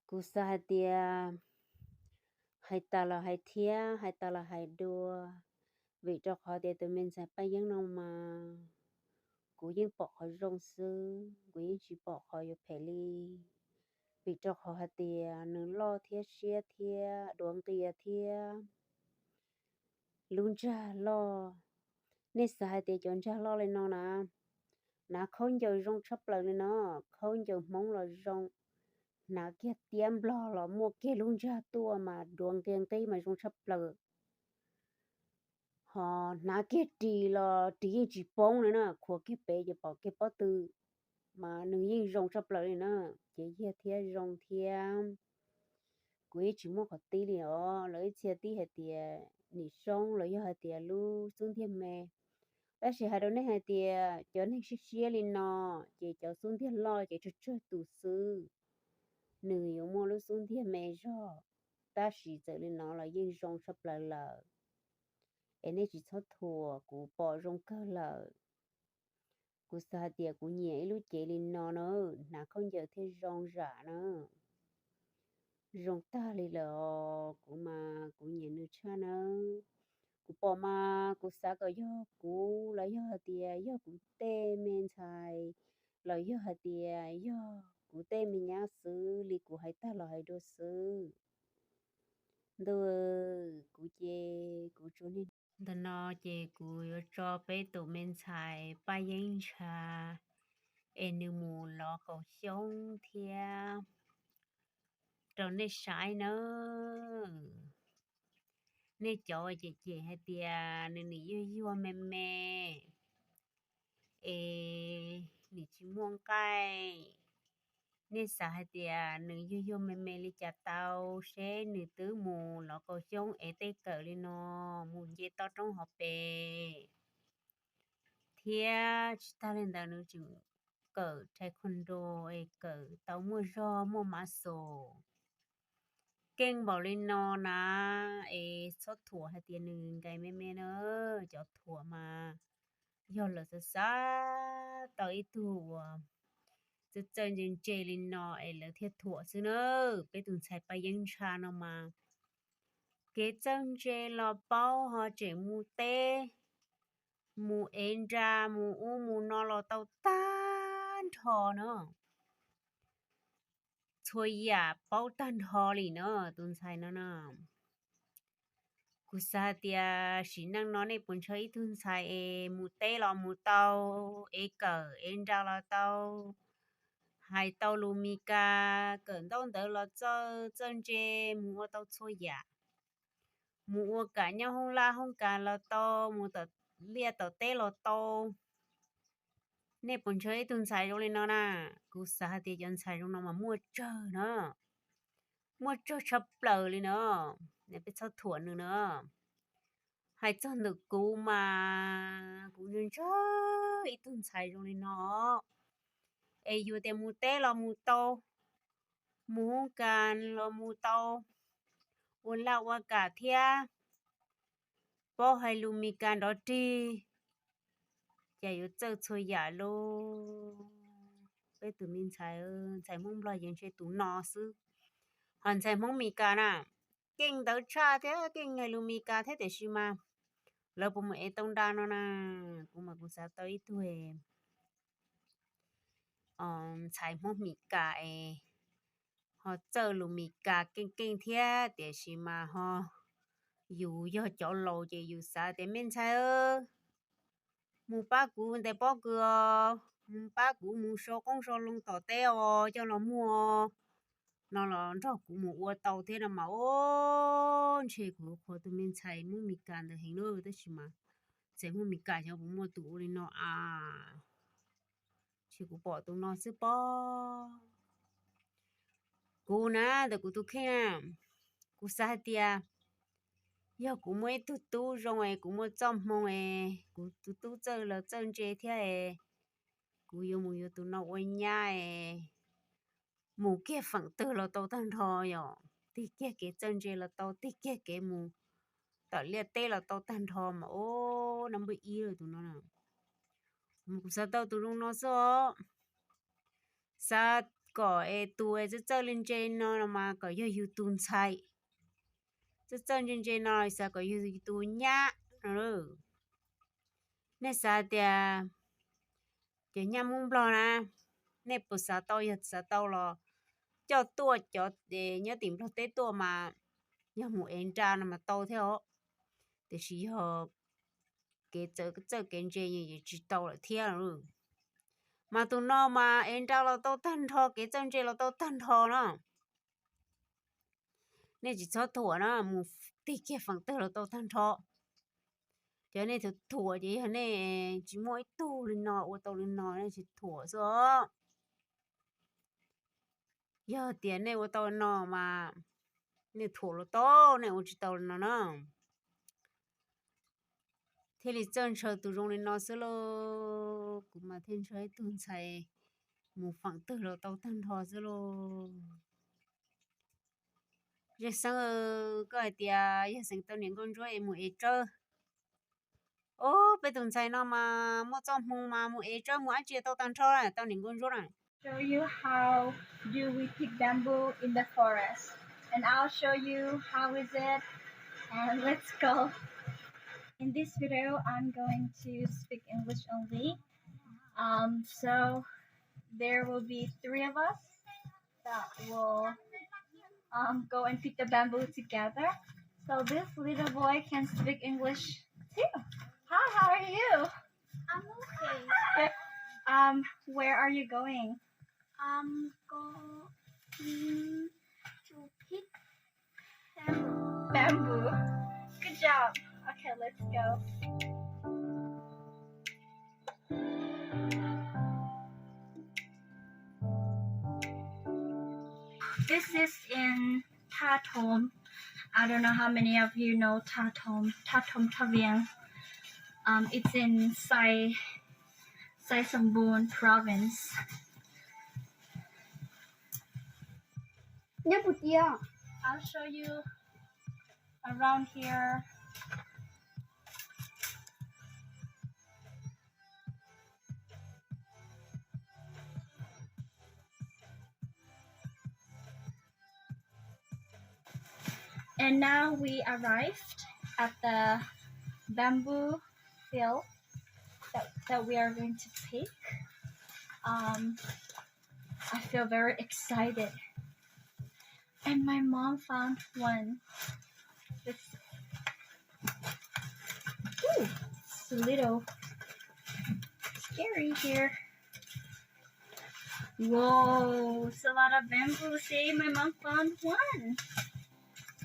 Kuv xav hais tias hais tas los hais thiab, hais tas los hais dua, vim rau qhov tias tus me ntxhais Paj Yeeb no mas kuv yeej pom qhov zoo xwb, kuv yeej tsis pom qhov yuav phem li. Vim rau qhov hais tias nws loj thiab siab thiab duav nqia thiab lub ntsag loj. Nej xav hais tias cov ntsag loj li no na, hnav khaub ncaws zoo tshaj plaws li no, khaub ncaws Hmoob los zoo, hnav kiag tiab Nplog los muaj kiag lub ntsag tuaj mas duav nqia nqib mas zoo tshaj plaws. Ho hnav kiag ris los ris yeej tsis poob li na, khuam kiag pem ces pom kiag pob tw, mas nws yeej zoo tshaj plaws li na. Ces yag thiab zoo thiab. Kuv yeej tsis muaj qhov tib li os, lawv ib txhia tib hais tias nim soob los yog hais tias lub xub ntiag me. Tab sis hais rau nej hais tias cov neeg siab siab li no, ces cov xub ntiag loj ces tsawg tsawg tus xwb, nws yuav muaj lub xub ntiag me zog. Tab sis txawm li no los yeej zoo tshaj plaws lawm. Es nej tsis txhob thuam, kuv pom zoo kawg lawm. Kuv xav hais tias kuv nyiam ib lub cev li no na, hnav khaub ncaws thiaj zoo zam na. Zoo tag li lawm os, kuv mas kuv nyiam nws tshaj nawb. Kuv pom mas kuv xav kom yog kuv los yog hais tias yog kuv tej me ntxhais, los yog hais tias yog kuv tej me nyab xwb li kuv hais tag los hais dua xwb. Ntuj, kuv ces kuv tsuas niaj ntawm no ces kuv yuav tso peb tus me ntxhais Paj Yeeb Ntsha es nws mus lov kaum xyoob thiab rau nej saib nawb. Nej cov cem cem hais tias nws nim yuag yuag me me es nim tsis muaj nqaij, nej xav hais tias nws yuag yuag me me li cas tau, seb nws twb mus lov kaum xyoob ev tej kawm li no, mus nce toj roob hauv pes, thiab tsis tag li ntawd nws tseem kawm taekwondo es kawm tau muaj zog muaj muscle keej npaum li no na. Es txhob thuam hais tias nws nkees me me na, cov thuam mas yog lawv xav xav tau ib tug uas txawj txawj ntse ntse li no es lawv thiaj thuam xwb na. Peb tus ntxhais Paj Yeeb Ntsha no mas kev txawj ntse los paub, ho tseem mus teb, mus ev nra, mus ub mus no los tau tag nrho na. Txhua yam paub tag nrho li na tus ntxhais no na. Kuv xav hais tias sim neej no nej puas ntshaw ib tug ntxhais es mus teb los mus tau, ev kawm ev nra los tau, hais tau lus Mis Kas, kawm ntaub ntawv los txawj txawj ntse, mus ua tau txhua yam, mus ua kam nyob hoob lab hoob kas los tau, mus tom liaj tom teb los tau. Nej puas ntshaw ib tug ntxhais zoo li no na? Kuv xav hais tias cov ntxhais zoo no mas muaj tsawg na, muaj tsawg tshaj plaws li na. Peb txhob thuam nws na. Hais txog ntawm kuv mas kuv ntshaw ntshaw ib tug ntxhais zoo li no, es yus tias mus teb los mus tau, mus hoob kas los mus tau, ua laj ua kam thiab, paub hais lus Mis Kas nrov rig, cas yuav txawj txhua yam lauj. Peb tus me ntxhais, ntxhais Hmoob Nplog yeej ntshe tus no xwb, ho ntxhais Hmoob Mis Kas na, keej ntawv tshaj thiab keej hais lus Mis Kas thiab tiam sis mas lawv puas mus ev tau nra no na. Kuv mas kuv xav tau ib tug ntxhais Hmoob Mis Kas es ho txawj lus Mis Kas keej keej thiab tiam sis mas ho yus yog cov laus ces yus xav tias me ntxhais, mus pab kuv ntes pob kws os, mus pab kuv mus sau qoob sau loo tom teb os, coj los muag no los nrog kuv mus ua tau thiab no mas. Ob, ntshe kuv qhuas tus me ntxhais Hmoob Mes Kas ntawd heev lawm, tab sis mas txawm Hmoob Mes Kas xyov puas muaj tus ua li no a. Ntshe kuv pom tus no xwb pob. Kuv na, ntawm kuv tus kheej, kuv xav hais tias yog kuv muaj ib tug tub zoo es kuv muaj txoj hmoo es kuv tus tub txawj los txawj ntse thiab es kuv yuav mus yuav tus no ua nyab es mus kiag feem twg los tau tag nrho, yog tig kiag kev txawj ntse los tau, tig kiag kev mus tom liaj teb los tau tag nrho mas. Ob, no npawb ib lawm tus no. Kuv xav tau tus zoo no xwb os. Xav kom es tus es txawj txawj li ntse no los mas kom yog yus tus ntxhais. Txawj txawj ntse ntse no xav kom yog yus tus nyab no. Nej xav tias cov nyab Hmoob Nplog na, nej puas xav tau? Yog xav tau los coj tuaj, cov nyob tim Nplog teb tuaj mas yog mus ev nra no mas tau thiab os. Tiam sis yog kev txawj kev ntse yeej tsis tau lawm thiab. Mas tus no mas ev nra los tau tag nrho, kev txawj ntse los tau tag nrho no. Nej tsis txhob thuam na, mus tig kiag feem twg los tau tag nrho. Cov nej thuam thuam ces yog nej tsis muaj ib tug li no ua tau li no, nej tsis thuam xwb os. Yog tias nej ua tau li no mas nej thuam los tau, nej ua tsis tau li no na. Thiaj li txawj ntshaw tus zoo li no xwb lauj. Kuv mas thiaj ntshaw ib tug ntxhais mus feem twg los tau tag nrho xwb lauj. Yawg Xeeb, koj hais tias yawg Xeeb tau niam nkauj ntsuab es mus ev tsawb. Ob, peb tus ntxhais no mas muaj txoj hmoo mas mus ev tsawb mus dab tsi tau tag nrho, tau niam nkauj ntsuab na. Show you how do we pick bamboo in the forest, and I'll show you how is it, and let's go. In this video, I'm going to speak English only. Um, so there will be three of us that will, um, go and pick the bamboo together. So this little boy can speak English too. Hi, how are you? I'm okay. Um, where are you going? I'm going to pick bamboo. Bamboo. Good job. Okay, let's go. This is in Tha Tom. I don't know how many of you know Tha Tom, Tha Tom Tha Viang. Um, it's in Sai, Sai Sambon province. Nyob puas tias? I'll show you around here. And now we arrived at the bamboo field that, that we are going to pick. Um, I feel very excited. And my mom found one. It's, ooh, it's a little scary here. Whoa, it's a lot of bamboo. See, my mom found one.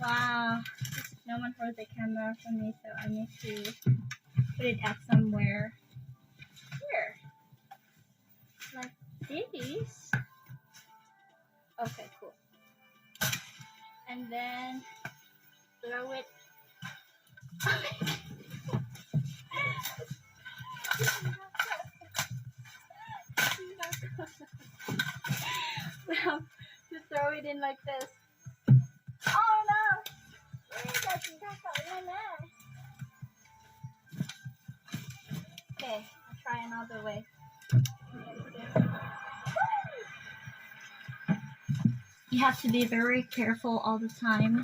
Wow. No one holds the camera for me, so I need to put it up somewhere. Here. Like this. Okay, cool. And then throw it. Well, to throw it in like this. Oh no! Ê, tsis nco tau na. Okay, I'll try another way. You have to be very careful all the time,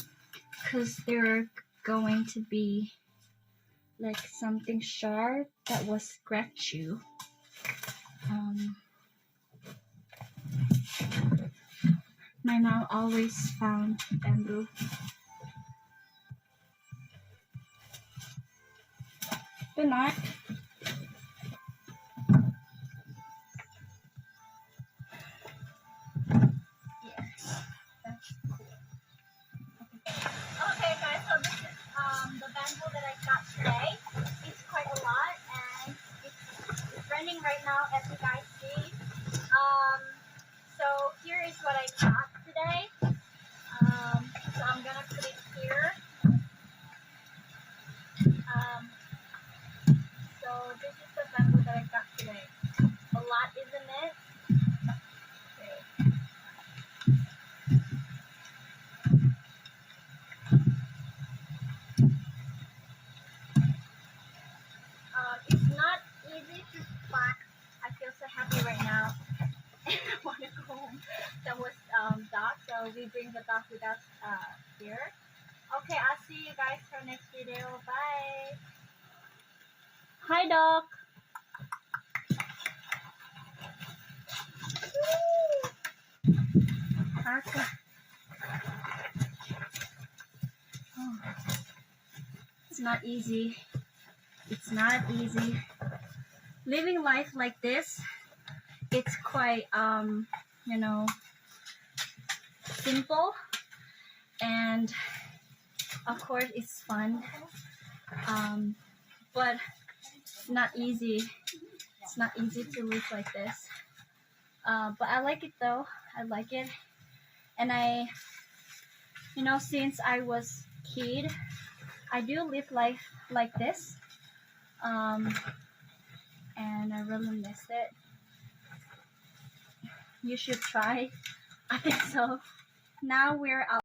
'cause there are going to be, like, something sharp that will scratch you. Um, my mom always found bamboo. Good night. Yes, that's cool. Okay, guys, so this is um, the bamboo that I got today. It's quite a lot, and it's, it's raining right now, as you guys see. Um, so here is what I got today. Um, so I'm gonna put it here. Um, so this is the bamboo that I got today. A lot, isn't it? Okay. Um, it's not easy to find. I feel so happy right now. I want to go home. That was um, dog, so we bring the dog with us uh, here. Okay, I'll see you guys for next video. Bye. Hi, dog. Okay. Oh, it's not easy. It's not easy. Living life like this, it's quite, um, you know, simple, and of course it's fun, um, but it's not easy. It's not easy to live like this. Uh, but I like it though. I like it. And I, you know, since I was kid, I do live life like this. Um, and I really miss it. You should try. I think so. Now we're out.